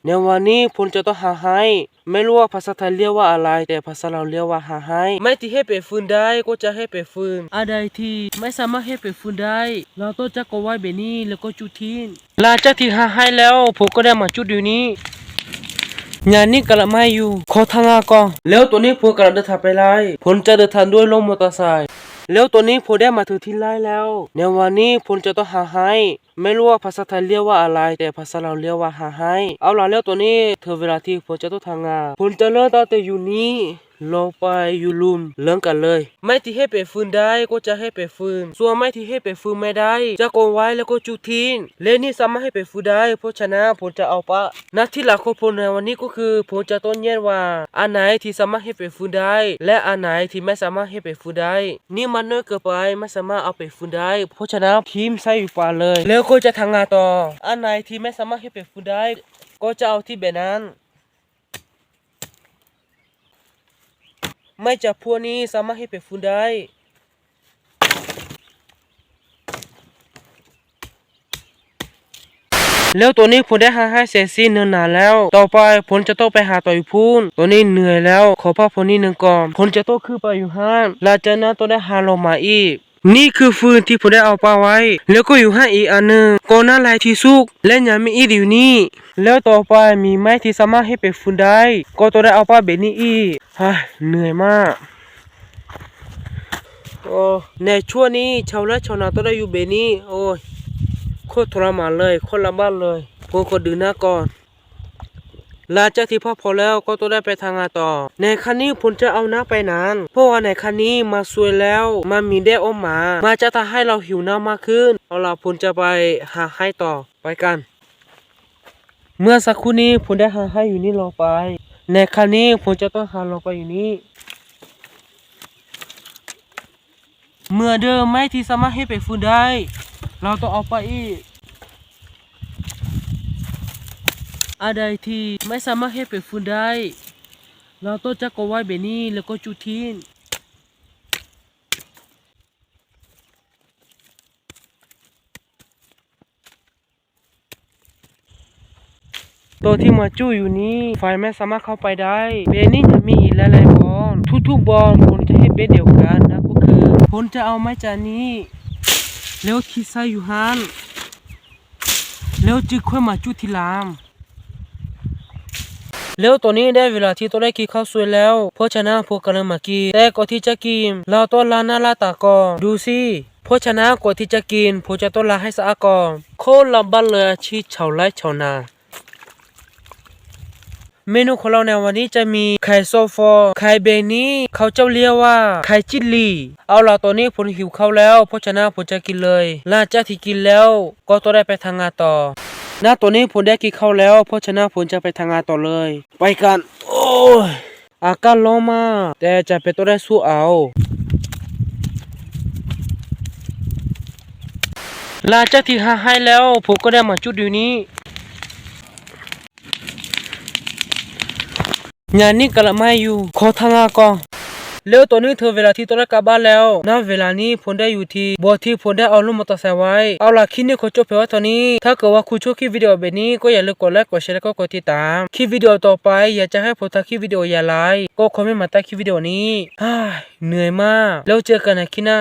ໃນວັນນີ້ຜົນຈະຕ້ອງຫາໄຮ. ໄມ່ຮູ້ວ່າພາສາໄທລຽກວ່າອະໄລ, ແຕ່ພາສາລາວລຽກວ່າຫາໄຮ. ໄມ້ທີ່ເຮັດເປັນຟືນໄດ້ກໍຈະເຮັດເປັນຟືນ. ອັນໃດທີ່ໄມ່ສາມາດເຮັດເປັນຟືນໄດ້, ລາວຕ້ອງຈັບກອງໄວ້ແບບນີ້ ແລ້ວກໍຈຸດຖິ້ມ. ຫຼັງຈາກທີ່ຫາໄຮແລ້ວ, ຜົນກໍໄດ້ມາຈຸດຢູ່ນີ້. ຍາມນີ້ກຳລັງໄໝ້ຢູ່, ຂໍທຳງານກ່ອນ. ແລ້ວຕອນນີ້ຜົນກຳລັງເດີນທາງໄປໄລ່. ຜົນຈະເດີນທາງດ້ວຍລົດມໍເຕີໄຊ. ແລ້ວຕອນນີ້ຜົນໄດ້ມາເຖິງທີ່ໄລ່ແລ້ວ. ໃນວັນນີ້ຜົນຈະຕ້ອງຫາໄຮ. ໄມ່ຮູ້ວ່າພາສາໄທລຽກວ່າອະໄລ, ແຕ່ພາສາລາວລຽກວ່າຫາໄຮ. ເອົາລະ, ແລ້ວຕອນນີ້ເຖິງເວລາທີ່ຜົນຈະຕ້ອງທຳງານ. ຜົນຈະເລີ່ມຕັ້ງແຕ່ຢູ່ນີ້ ລົງໄປຢູ່ລຸ່ມເລີ່ມກັນເລີຍ. ໄມ້ທີ່ເຮັດເປັນຟືນໄດ້ກໍຈະເຮັດເປັນຟືນ, ສ່ວນໄມ້ທີ່ເຮັດເປັນຟືນໄມ່ໄດ້ ຈະກອງໄວ້ແລ້ວກໍຈຸດຖິ້ມ. ເລກນີ້ສາມາດເຮັດເປັນຟືນໄດ້, ເພາະສະນັ້ນຜົນຈະເອົາປະ. ໜ້າທີ່ຫຼັກຂອງຜົນໃນວັນນີ້ກໍຄື ຜົນຈະຕ້ອງແຍກວ່າ ອັນໃດທີ່ສາມາດເຮັດເປັນຟືນໄດ້ ແລະ ອັນໃດທີ່ໄມ່ສາມາດເຮັດເປັນຟືນໄດ້. ນີ້ມັນນ້ອຍເກີນໄປ, ໄມ່ສາມາດເອົາເປັນຟືນໄດ້, ເພາະສະນັ້ນຖິ້ມໃສ່ຢູ່ປ່າເລີຍ ແລ້ວກໍຈະທຳງານຕໍ່. ອັນໃດທີ່ໄມ່ສາມາດເຮັດເປັນຟືນໄດ້ ກໍຈະເອົາຖິ້ມແບບນັ້ນ. ໄມ້ຈຳພວກນີ້ສາມາດເຮັດເປັນຟືນໄດ້. ແລ້ວຕອນນີ້ຜົນໄດ້ຫາໄຮເສັດສິ້ນເນີນນາແລ້ວ. ຕໍ່ໄປຜົນຈະຕ້ອງໄປຫາຕໍ່ຢູ່ພຸ້ນ. ຕອນນີ້ເໜື່ອຍແລ້ວ, ຂໍພັກຜ່ອນນິດໜຶ່ງກ່ອນ. ຜົນຈະຕ້ອງຂຶ້ນໄປຢູ່ຫັ້ນ, ຫຼັງຈາກນັ້ນຕ້ອງໄດ້ຫາລົງມາອີກ. ນີ້ຄືຟືນທີ່ຜົນໄດ້ເອົາປະໄວ້, ແລ້ວກໍຢູ່ຫັ້ນອີກອັນໜຶ່ງ, ກໍນັ້ນແຫຼະທີ່ສຸກ ແລະ ຍັງມີອີກຢູ່ນີ້. ແລ້ວຕໍ່ໄປມີໄມ້ທີ່ສາມາດເຮັດເປັນຟືນໄດ້, ກໍຕ້ອງໄດ້ເອົາປະແບບນີ້ອີກ. ເຮີ້ຍ ເໜື່ອຍມາກ. ໂອ້ ໃນຊ່ວງນີ້ຊາວໄຮ່ຊາວນາຕ້ອງໄດ້ຢູ່ແບບນີ້. ໂອ້ຍ ໂຄດທໍລະມານເລີຍ, ໂຄດລຳບາກເລີຍ. ຜົນຂໍດື່ມນ້ຳກ່ອນ. ຫຼັງຈາກທີ່ພັກຜ່ອນແລ້ວກໍຕ້ອງໄດ້ໄປທຳງານຕໍ່. ໃນຄັ້ງນີ້ຜົນຈະເອົານ້ຳໄປນັ້ນ, ເພາະວ່າໃນຄັ້ງນີ້ມາຊ່ວຍແລ້ວ, ມັນມີແດດອອກມາ, ມັນຈະທຳໃຫ້ລາວຫິວນ້ຳມາກຂຶ້ນ. ເອົາລະ, ຜົນຈະໄປຫາໄຮຕໍ່. ໄປກັນ. ເມື່ອສັກຄູ່ນີ້ຜົນໄດ້ຫາໄຮຢູ່ນີ້ລົງໄປ. ໃນຄັ້ງນີ້ຜົນຈະຕ້ອງຫາລົງໄປຢູ່ນີ້. ເມື່ອເດີໄມ້ທີ່ສາມາດເຮັດເປັນຟືນໄດ້, ລາວຕ້ອງເອົາໄປອີກ. ອັນໃດທີ່ໄມ່ສາມາດເຮັດເປັນຟືນໄດ້, ລາວຕ້ອງຈັບກອງໄວ້ແບບນີ້ ແລ້ວກໍຈຸດຖິ້ມ. ຕອນທີ່ມາຈຸດຢູ່ນີ້ ໄຟແມ່ນສາມາດເຂົ້າໄປໄດ້. ເບນນີ້ຈະມີອີກຫຼາຍໆບ່ອນ, ທຸກໆບ່ອນຜົນຈະເຮັດແບບດຽວກັນ, ນັ້ນກໍຄື ຜົນຈະເອົາໄມ້ຈານນີ້ ແລ້ວຖິ້ມໃສ່ຢູ່ຫັ້ນ, ແລ້ວຈຶ່ງຄ່ອຍມາຈຸດທີຫຼັງ. ແລ້ວຕອນນີ້ໄດ້ເວລາທີ່ຕ້ອງໄດ້ກິນເຂົ້າສວຍແລ້ວ, ເພາະສະນັ້ນພວກກຳລັງມາກິນ. ແຕ່ກ່ອນທີ່ຈະກິນ, ລາວຕ້ອງລ້າງໜ້າລ້າງຕາກ່ອນ. ດູຊິ, ເພາະສະນັ້ນກ່ອນທີ່ຈະກິນ, ພວກເຈົ້າຕ້ອງລ້າງໃຫ້ສະອາດກ່ອນ. ໂຄດລຳບາກເລີຍອາຊີບຊາວໄຮ່ຊາວນາ. ເມນູຂອງລາວໃນວັນນີ້ຈະມີໄຂ່ຊອກຟອກ, ໄຂ່ເບນນີ້, ເຂົາເຈົ້າລຽກວ່າໄຂ່ຈິດຫຼີ່. ເອົາລະ, ຕອນນີ້ຜົນຫິວເຂົ້າແລ້ວ, ເພາະສະນັ້ນຜົນຈະກິນເລີຍ. ຫຼັງຈາກທີ່ກິນແລ້ວ, ກໍຕ້ອງໄດ້ໄປທຳງານຕໍ່. ນະ, ຕອນນີ້ຜົນໄດ້ກິນເຂົ້າແລ້ວ, ເພາະສະນັ້ນຜົນຈະໄປທຳງານຕໍ່ເລີຍ. ໄປກັນ. ໂອ້ຍ ອາກາດຮ້ອນມາກ, ແຕ່ຈຳເປັນຕ້ອງໄດ້ສູ້ເອົາ. ຫຼັງຈາກທີ່ຫາໄຮແລ້ວ, ຜົນກໍໄດ້ມາຈຸດຢູ່ນີ້. ຍາມນີ້ກຳລັງໄໝ້ຢູ່, ຂໍທຳງານກ່ອນ. ແລ້ວຕອນນີ້ເຖິງເວລາທີ່ຕ້ອງໄດ້ກັບບ້ານແລ້ວ. ນະເວລານີ້ຜົນໄດ້ຢູ່ທີ່ບ່ອນທີ່ຜົນໄດ້ເອົາລົດມໍເຕີໄຊໄວ້. ເອົາລະ, ຄລິບນີ້ຂໍຈົບພຽງເທົ່ານີ້. ຖ້າເກີດວ່າຄຸນຊອບຄລິບວິດີໂອແບບນີ້, ກໍຢ່າລືມກົດໄລ, ກົດແຊ ແລະ ກໍກົດຕິດຕາມ. ຄລິບວິດີໂອຕໍ່ໄປ ຢາກຈະໃຫ້ຜົນທຳຄລິບວິດີໂອຢ່າງໃດ, ກໍຄອມເມັນມາໃຕ້ຄລິບວິດີໂອນີ້. ເຮີ້ຍ ເໜື່ອຍມາກ. ແລ້ວເຈີກັນໃນຄລິບໜ້າ.